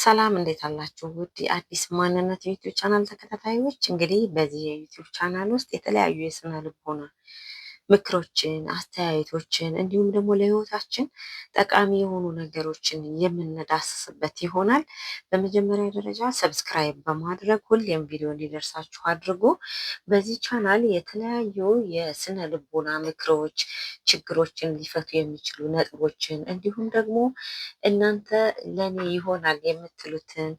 ሰላም እንዴት አላችሁ? ውድ የአዲስ ማንነት ዩቲዩብ ቻናል ተከታታዮች፣ እንግዲህ በዚህ የዩቲዩብ ቻናል ውስጥ የተለያዩ የስነ ልቦና ምክሮችን፣ አስተያየቶችን እንዲሁም ደግሞ ለህይወታችን ጠቃሚ የሆኑ ነገሮችን የምንዳስስበት ይሆናል። በመጀመሪያ ደረጃ subscribe በማድረግ ሁሌም ቪዲዮ እንዲደርሳችሁ አድርጎ በዚህ ቻናል የተለያዩ የስነ ልቦና ምክሮች፣ ችግሮችን ሊፈቱ የሚችሉ ነጥቦችን እንዲሁም ደግሞ እናንተ ለእኔ ይሆናል የምትሉትን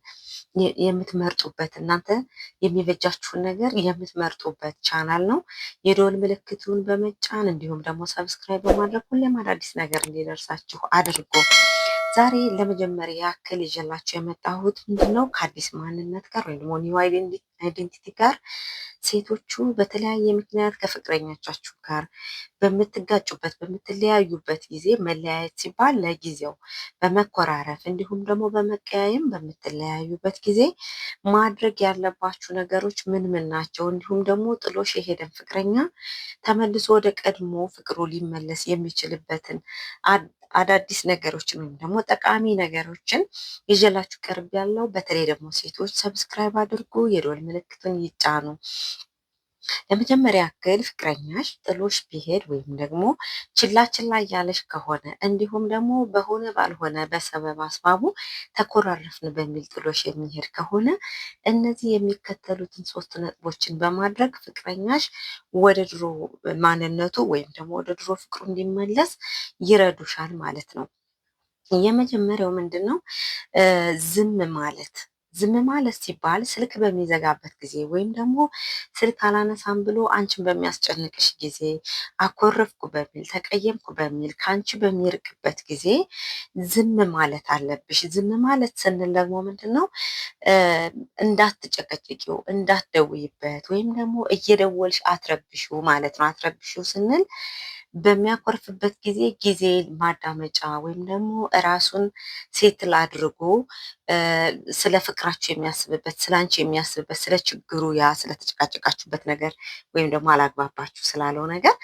የምትመርጡበት፣ እናንተ የሚበጃችሁን ነገር የምትመርጡበት ቻናል ነው። የደወል ምልክቱን በመጫን እንዲሁም ደግሞ subscribe በማድረግ ሁሌም አዳዲስ ነገር እንዲደርሳችሁ አድርጎ ዛሬ ለመጀመሪያ ያክል ይዤላችሁ የመጣሁት ምንድን ነው፣ ከአዲስ ማንነት ጋር ወይም ደግሞ new identity ጋር ሴቶቹ በተለያየ ምክንያት ከፍቅረኞቻችሁ ጋር በምትጋጩበት በምትለያዩበት ጊዜ፣ መለያየት ሲባል ለጊዜው በመኮራረፍ እንዲሁም ደግሞ በመቀያየም በምትለያዩበት ጊዜ ማድረግ ያለባችሁ ነገሮች ምን ምን ናቸው? እንዲሁም ደግሞ ጥሎሽ የሄደን ፍቅረኛ ተመልሶ ወደ ቀድሞ ፍቅሩ ሊመለስ የሚችልበትን አዳዲስ ነገሮችን ወይም ደግሞ ጠቃሚ ነገሮችን ይዤላችሁ ቀርቤያለሁ። በተለይ ደግሞ ሴቶች subscribe አድርጉ፣ የደወል ምልክቱን ይጫኑ። ለመጀመሪያ ያክል ፍቅረኛሽ ጥሎሽ ቢሄድ ወይም ደግሞ ችላ ችላ እያለሽ ከሆነ፣ እንዲሁም ደግሞ በሆነ ባልሆነ በሰበብ አስባቡ ተኮራረፍን በሚል ጥሎሽ የሚሄድ ከሆነ፣ እነዚህ የሚከተሉትን ሶስት ነጥቦችን በማድረግ ፍቅረኛሽ ወደ ድሮ ማንነቱ ወይም ደግሞ ወደ ድሮ ፍቅሩ እንዲመለስ ይረዱሻል ማለት ነው። የመጀመሪያው ምንድን ነው? ዝም ማለት። ዝም ማለት ሲባል ስልክ በሚዘጋበት ጊዜ ወይም ደግሞ ስልክ አላነሳም ብሎ አንቺን በሚያስጨንቅሽ ጊዜ፣ አኮረፍኩ በሚል፣ ተቀየምኩ በሚል ከአንቺ በሚርቅበት ጊዜ ዝም ማለት አለብሽ። ዝም ማለት ስንል ደግሞ ምንድን ነው? እንዳትጨቀጭቂው፣ እንዳትደውይበት ወይም ደግሞ እየደወልሽ አትረብሺው ማለት ነው። አትረብሺው ስንል በሚያኮርፍበት ጊዜ ጊዜ ማዳመጫ ወይም ደግሞ ራሱን settle አድርጎ ስለ ፍቅራችሁ የሚያስብበት፣ ስለ አንቺ የሚያስብበት፣ ስለ ችግሩ፣ ያ ስለተጨቃጨቃችሁበት ነገር ወይም ደግሞ አላግባባችሁ ስላለው ነገር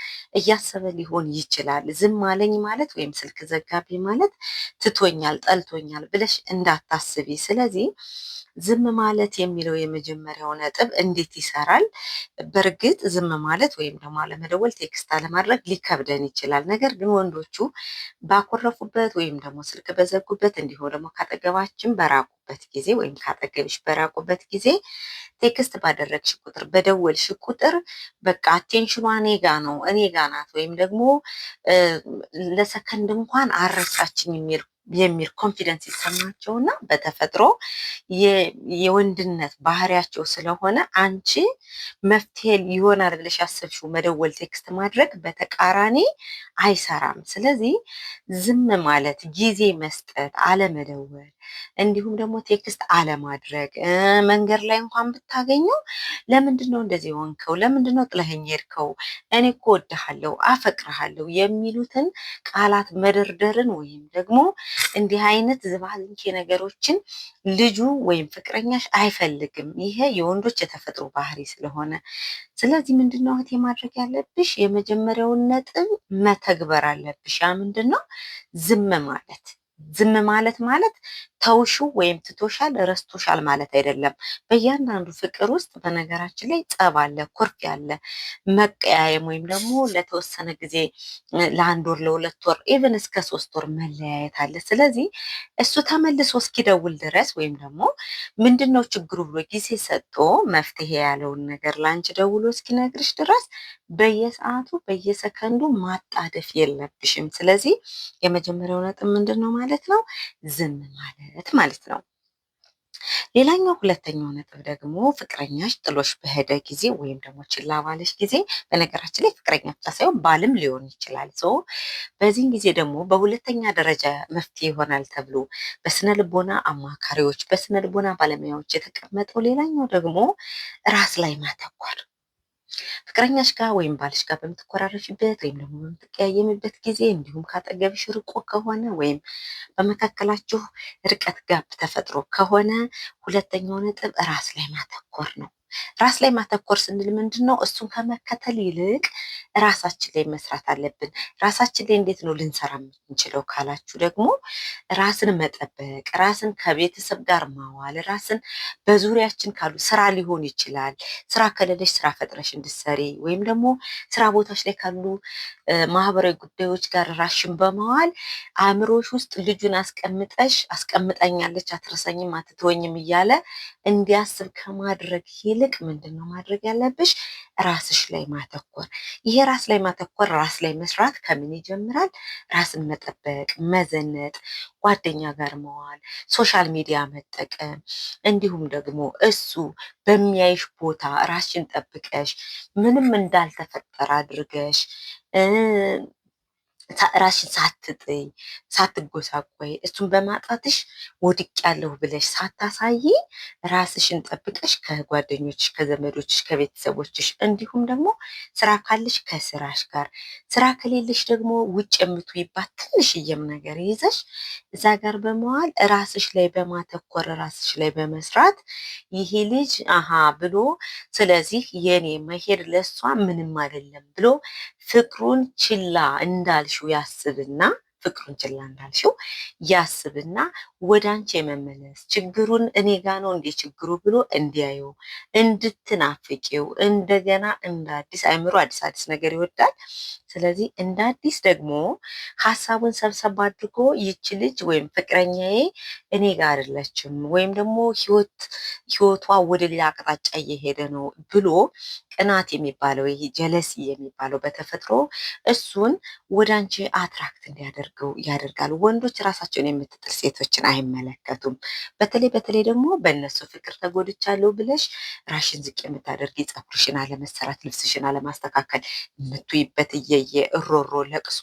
እያሰበ ሊሆን ይችላል። ዝም አለኝ ማለት ወይም ስልክ ዘጋቢ ማለት ትቶኛል፣ ጠልቶኛል ብለሽ እንዳታስቢ። ስለዚህ ዝም ማለት የሚለው የመጀመሪያው ነጥብ እንዴት ይሰራል? በእርግጥ ዝም ማለት ወይም ደግሞ አለመደወል፣ text አለማድረግ ሊከብደን ይችላል። ነገር ግን ወንዶቹ ባኮረፉበት ወይም ደግሞ ስልክ በዘጉበት እንዲሁም ደግሞ ካጠገባችን በራቁበት ጊዜ ወይም ካጠገብሽ በራቁበት ጊዜ text ባደረግሽ ቁጥር፣ በደወልሽ ቁጥር በቃ attention ኗ እኔ ጋ ነው፣ እኔ ጋ ናት ወይም ደግሞ ለሰከንድ እንኳን አልረሳችኝ የሚል confidence ይሰማቸውና በተፈጥሮ የወንድነት ባህሪያቸው ስለሆነ አንቺ መፍትሄ ይሆናል ብለሽ ያሰብሽው መደወል፣ text ማድረግ በተቃራኒ አይሰራም። ስለዚህ ዝም ማለት፣ ጊዜ መስጠት፣ አለመደወል፣ እንዲሁም ደግሞ text አለማድረግ፣ መንገድ ላይ እንኳን ብታገኘው ለምንድን ነው እንደዚህ የሆንከው? ለምንድን ነው ጥለኸኝ ሄድከው? እኔ እኮ እወድሃለሁ፣ አፈቅርሃለሁ የሚሉትን ቃላት መደርደርን ወይም ደግሞ እንዲህ አይነት ዝባዝንኬ ነገሮችን ልጁ ወይም ፍቅረኛሽ አይፈልግም። ይሄ የወንዶች የተፈጥሮ ባህሪ ስለሆነ፣ ስለዚህ ምንድን ነው እህቴ ማድረግ ያለብሽ? የመጀመሪያውን ነጥብ መተግበር አለብሽ። ያ ምንድን ነው? ዝም ማለት። ዝም ማለት ማለት ተውሹ ወይም ትቶሻል፣ ረስቶሻል ማለት አይደለም። በእያንዳንዱ ፍቅር ውስጥ በነገራችን ላይ ጸብ አለ፣ ኩርፊያ አለ፣ መቀያየም ወይም ደግሞ ለተወሰነ ጊዜ ለ1 ወር፣ ለ2 ወር፣ even እስከ 3 ወር መለያየት አለ። ስለዚህ እሱ ተመልሶ እስኪደውል ድረስ ወይም ደግሞ ምንድን ነው ችግሩ ብሎ ጊዜ ሰጥቶ መፍትሄ ያለውን ነገር ለአንቺ ደውሎ እስኪነግርሽ ድረስ በየሰዓቱ በየሰከንዱ ማጣደፍ የለብሽም። ስለዚህ የመጀመሪያው ነጥብ ምንድን ነው ማለት ነው? ዝም ማለት ማለት ነው። ሌላኛው ሁለተኛው ነጥብ ደግሞ ፍቅረኛሽ ጥሎሽ በሄደ ጊዜ ወይም ደግሞ ችላ ባለሽ ጊዜ፣ በነገራችን ላይ ፍቅረኛ ብቻ ሳይሆን ባልም ሊሆን ይችላል። So በዚህን ጊዜ ደግሞ በሁለተኛ ደረጃ መፍትሄ ይሆናል ተብሎ በስነ ልቦና አማካሪዎች፣ በስነ ልቦና ባለሙያዎች የተቀመጠው ሌላኛው ደግሞ ራስ ላይ ማተኮር። ፍቅረኛሽ ጋር ወይም ባልሽ ጋር በምትኮራረፊበት ወይም ደግሞ በምትቀያየምበት ጊዜ፣ እንዲሁም ካጠገብሽ ርቆ ከሆነ ወይም በመካከላችሁ ርቀት gap ተፈጥሮ ከሆነ፣ ሁለተኛው ነጥብ ራስ ላይ ማተኮር ነው። ራስ ላይ ማተኮር ስንል ምንድን ነው? እሱን ከመከተል ይልቅ ራሳችን ላይ መስራት አለብን። ራሳችን ላይ እንዴት ነው ልንሰራ የምንችለው ካላችሁ ደግሞ ራስን መጠበቅ፣ ራስን ከቤተሰብ ጋር ማዋል፣ ራስን በዙሪያችን ካሉ ስራ ሊሆን ይችላል። ስራ ከሌለሽ ስራ ፈጥረሽ እንድትሰሪ ወይም ደግሞ ስራ ቦታዎች ላይ ካሉ ማህበራዊ ጉዳዮች ጋር ራሽን በመዋል አእምሮሽ ውስጥ ልጁን አስቀምጠሽ አስቀምጠኛለች፣ አትረሳኝም፣ አትተወኝም እያለ እንዲያስብ ከማድረግ ይልቅ ምንድን ነው ማድረግ ያለብሽ? ራስሽ ላይ ማተኮር። ይሄ ራስ ላይ ማተኮር፣ ራስ ላይ መስራት ከምን ይጀምራል? ራስን መጠበቅ፣ መዘነጥ፣ ጓደኛ ጋር መዋል፣ social media መጠቀም፣ እንዲሁም ደግሞ እሱ በሚያይሽ ቦታ ራስሽን ጠብቀሽ ምንም እንዳልተፈጠረ አድርገሽ ራስሽን ሳትጥይ ሳትጎሳቆይ እሱን በማጣትሽ ወድቄያለሁ ብለሽ ሳታሳይ ራስሽን ጠብቀሽ ከጓደኞችሽ፣ ከዘመዶችሽ፣ ከቤተሰቦችሽ እንዲሁም ደግሞ ስራ ካለሽ ከስራሽ ጋር፣ ስራ ከሌለሽ ደግሞ ውጭ የምትውይባት ትንሽዬም ነገር ይዘሽ እዛ ጋር በመዋል ራስሽ ላይ በማተኮር ራስሽ ላይ በመስራት ይሄ ልጅ አሃ ብሎ ስለዚህ የኔ መሄድ ለሷ ምንም አይደለም ብሎ ፍቅሩን ችላ እንዳልሽው ያስብና ፍቅሩን ችላ እንዳልሽው ያስብና ወደ አንቺ የመመለስ ችግሩን እኔ ጋ ነው እንዴ ችግሩ ብሎ እንዲያየው እንድትናፍቂው እንደገና እንደ አዲስ አይምሮ አዲስ አዲስ ነገር ይወዳል። ስለዚህ እንደ አዲስ ደግሞ ሀሳቡን ሰብሰብ አድርጎ ይቺ ልጅ ወይም ፍቅረኛዬ እኔ ጋር አይደለችም ወይም ደግሞ ህይወቷ ወደ ሌላ አቅጣጫ እየሄደ ነው ብሎ ቅናት የሚባለው ይሄ jealousy የሚባለው በተፈጥሮ እሱን ወደ አንቺ attract እንዲያደርገው ያደርጋል። ወንዶች ራሳቸውን የምትጥል ሴቶችን አይመለከቱም። በተለይ በተለይ ደግሞ በእነሱ ፍቅር ተጎድቻለሁ ብለሽ ራሽን ዝቅ የምታደርጊ ፀጉርሽን አለመሰራት፣ ልብስሽን አለማስተካከል የምትይበት እየየ እሮሮ ለቅሶ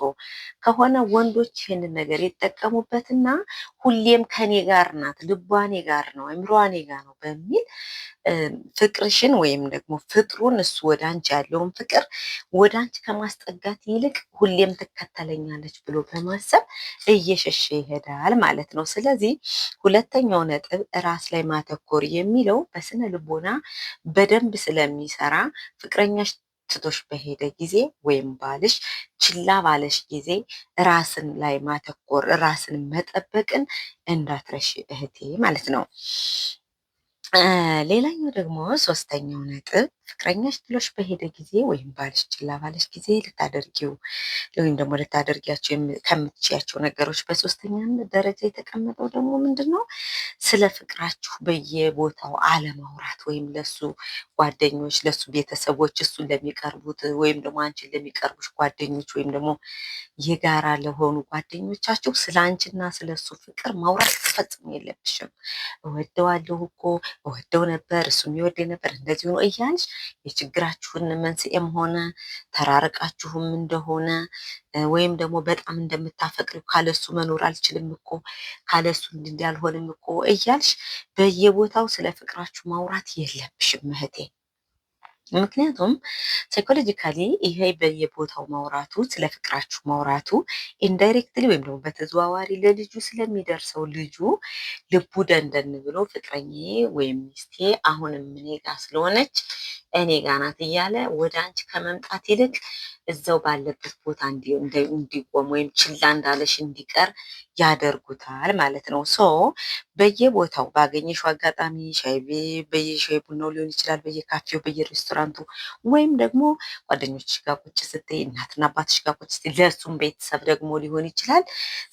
ከሆነ ወንዶች ይህንን ነገር ይጠቀሙበትና ሁሌም ከኔ ጋር ናት፣ ልቧ እኔ ጋር ነው፣ አይምሮዋ እኔ ጋር ነው በሚል ፍቅርሽን ወይም ደግሞ ፍቅሩን እሱ ወደ አንቺ ያለውን ፍቅር ወደ አንቺ ከማስጠጋት ይልቅ ሁሌም ትከተለኛለች ብሎ በማሰብ እየሸሸ ይሄዳል ማለት ነው። ስለዚህ ሁለተኛው ነጥብ ራስ ላይ ማተኮር የሚለው በስነ ልቦና በደንብ ስለሚሰራ ፍቅረኛሽ ትቶሽ በሄደ ጊዜ ወይም ባልሽ ችላ ባለሽ ጊዜ ራስን ላይ ማተኮር ራስን መጠበቅን እንዳትረሺ እህቴ ማለት ነው። ሌላኛው ደግሞ ሶስተኛው ነጥብ ፍቅረኛሽ ጥሎሽ በሄደ ጊዜ ወይም ባልሽ ችላ ባለሽ ጊዜ ልታደርጊው ወይም ደግሞ ልታደርጊያቸው ከምትችያቸው ነገሮች በሶስተኛ ደረጃ የተቀመጠው ደግሞ ምንድን ነው? ስለ ፍቅራችሁ በየቦታው አለማውራት ወይም ለሱ ጓደኞች፣ ለሱ ቤተሰቦች፣ እሱን ለሚቀርቡት ወይም ደግሞ አንቺን ለሚቀርቡሽ ጓደኞች ወይም ደግሞ የጋራ ለሆኑ ጓደኞቻችሁ ስለ አንቺና ስለ እሱ ፍቅር ማውራት ፈጽሞ የለብሽም። እወደዋለሁ እኮ እወደው ነበር፣ እሱም ይወደኝ ነበር፣ እንደዚህ ሆኖ እያልሽ የችግራችሁን መንስኤም ሆነ ተራርቃችሁም እንደሆነ ወይም ደግሞ በጣም እንደምታፈቅሪው ካለሱ መኖር አልችልም እኮ ካለሱ እንዲህ አልሆንም እኮ እያልሽ በየቦታው ስለ ፍቅራችሁ ማውራት የለብሽም እህቴ። ምክንያቱም psychologically ይሄ በየቦታው ማውራቱ ስለ ፍቅራችሁ ማውራቱ indirectly ወይም ደግሞ በተዘዋዋሪ ለልጁ ስለሚደርሰው ልጁ ልቡ ደንደን ብሎ ፍቅረኛዬ ወይም ሚስቴ አሁንም እኔ ጋ ስለሆነች እኔ ጋ ናት እያለ ወደ አንቺ ከመምጣት ይልቅ እዛው ባለበት ቦታ እንዲቆም ወይም ችላ እንዳለሽ እንዲቀር ያደርጉታል ማለት ነው። so በየቦታው ባገኘሽው አጋጣሚ ሻይ በየሻይ ቡናው ሊሆን ይችላል፣ በየካፌው፣ በየሬስቶራንቱ ወይም ደግሞ ጓደኞችሽ ጋር ቁጭ ስትይ፣ እናትና አባትሽ ጋር ቁጭ ስትይ፣ ለእሱም ቤተሰብ ደግሞ ሊሆን ይችላል።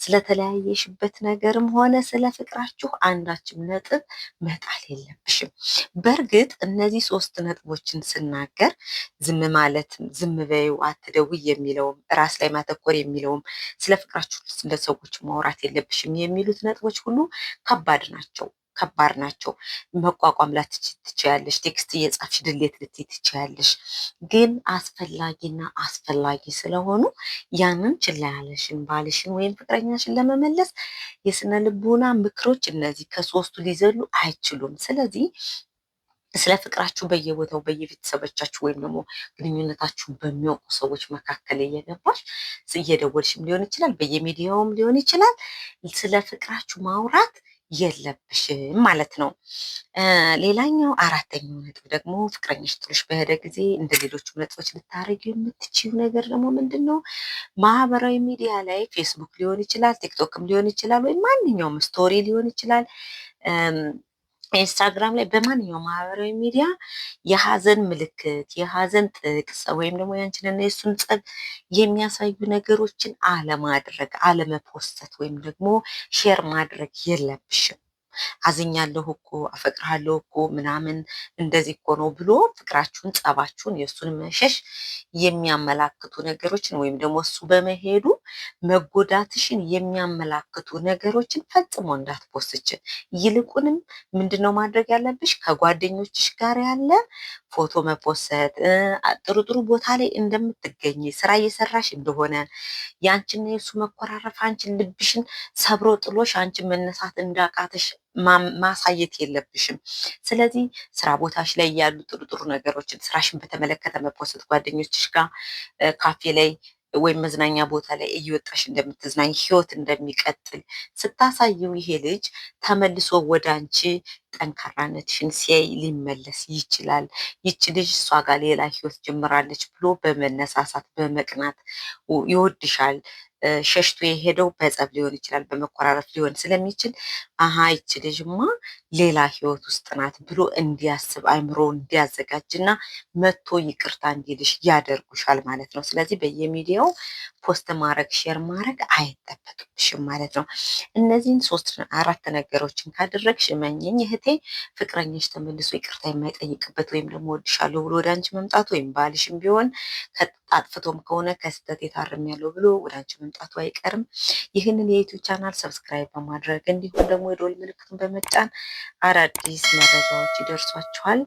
ስለተለያየሽበት ነገርም ሆነ ስለ ፍቅራችሁ አንዳችም ነጥብ መጣል የለብሽም። በእርግጥ እነዚህ ሶስት ነጥቦችን ስናገር ዝም ማለት ዝም በይው አትደውይ የሚለውም ራስ ላይ ማተኮር የሚለውም ስለ ፍቅራችሁ ለሰዎች ማውራት የለብሽም የሚሉት ነጥቦች ሁሉ ከባድ ናቸው ከባድ ናቸው። መቋቋም ላትችይ ትችያለሽ። text እየጻፍሽ delete ልትይ ትችያለሽ። ግን አስፈላጊና አስፈላጊ ስለሆኑ ያንን ችላ ያለሽን ባልሽን ወይም ፍቅረኛሽን ለመመለስ የስነ ልቦና ምክሮች እነዚህ ከሶስቱ ሊዘሉ አይችሉም። ስለዚህ ስለ ፍቅራችሁ በየቦታው በየቤተሰቦቻችሁ ወይም ደግሞ ግንኙነታችሁን በሚያውቁ ሰዎች መካከል እየገባሽ እየደወልሽም ሊሆን ይችላል፣ በየሚዲያውም ሊሆን ይችላል። ስለ ፍቅራችሁ ማውራት የለብሽም ማለት ነው። ሌላኛው አራተኛው ነጥብ ደግሞ ፍቅረኛሽ ጥሎሽ በሄደ ጊዜ እንደ ሌሎቹ ነጥቦች ልታደርጊ የምትችይው ነገር ደግሞ ምንድን ነው? ማህበራዊ ሚዲያ ላይ ፌስቡክ ሊሆን ይችላል፣ ቲክቶክም ሊሆን ይችላል፣ ወይም ማንኛውም story ሊሆን ይችላል፣ ኢንስታግራም ላይ፣ በማንኛውም ማህበራዊ ሚዲያ የሀዘን ምልክት፣ የሀዘን ጥቅስ ወይም ደግሞ ያንቺንና የእሱን ጸብ የሚያሳዩ ነገሮችን አለማድረግ፣ አለመፖስተት ወይም ደግሞ share ማድረግ የለብሽም። አዝኛለሁ እኮ፣ አፈቅርሃለሁ እኮ ምናምን፣ እንደዚህ እኮ ነው ብሎ ፍቅራችሁን፣ ጸባችሁን፣ የእሱን መሸሽ የሚያመላክቱ ነገሮችን ወይም ደግሞ እሱ በመሄዱ መጎዳትሽን የሚያመላክቱ ነገሮችን ፈጽሞ እንዳትፖስች። ይልቁንም ምንድነው ማድረግ ያለብሽ? ከጓደኞችሽ ጋር ያለ ፎቶ መፖሰት፣ ጥሩ ጥሩ ቦታ ላይ እንደምትገኝ፣ ስራ እየሰራሽ እንደሆነ፣ ያንቺና የእሱ መኮራረፍ አንቺን ልብሽን ሰብሮ ጥሎሽ አንቺን መነሳት እንዳቃተሽ ማሳየት የለብሽም። ስለዚህ ስራ ቦታሽ ላይ ያሉ ጥሩ ጥሩ ነገሮችን ስራሽን በተመለከተ መፖሰት፣ ጓደኞችሽ ጋር ካፌ ላይ ወይም መዝናኛ ቦታ ላይ እየወጣሽ እንደምትዝናኝ፣ ህይወት እንደሚቀጥል ስታሳየው ይሄ ልጅ ተመልሶ ወደ አንቺ ጠንካራነትሽን ሲያይ ሊመለስ ይችላል። ይቺ ልጅ እሷ ጋር ሌላ ህይወት ጀምራለች ብሎ በመነሳሳት በመቅናት ይወድሻል። ሸሽቶ የሄደው በጸብ ሊሆን ይችላል፣ በመኮራረፍ ሊሆን ስለሚችል አሀ ይቺ ልጅማ ሌላ ህይወት ውስጥ ናት ብሎ እንዲያስብ አይምሮ እንዲያዘጋጅና መጥቶ ይቅርታ እንዲልሽ ያደርጉሻል ማለት ነው። ስለዚህ በየሚዲያው post ማድረግ፣ share ማድረግ አይጠበቅብሽም ማለት ነው። እነዚህን ሶስት አራት ነገሮችን ካደረግሽ እመኚኝ እህቴ፣ ፍቅረኛሽ ተመልሶ ይቅርታ የማይጠይቅበት ወይም ደግሞ ወድሻለሁ ብሎ ወደ አንቺ መምጣቱ ወይም ባልሽም ቢሆን አጥፍቶም ከሆነ ከስህተት ታርሜያለሁ ብሎ ወደ አንቺ መምጣቱ አይቀርም። ይህንን የ YouTube channel subscribe በማድረግ እንዲሁም ደግሞ የደወል ምልክቱን በመጫን አዳዲስ መረጃዎች ይደርሷችኋል።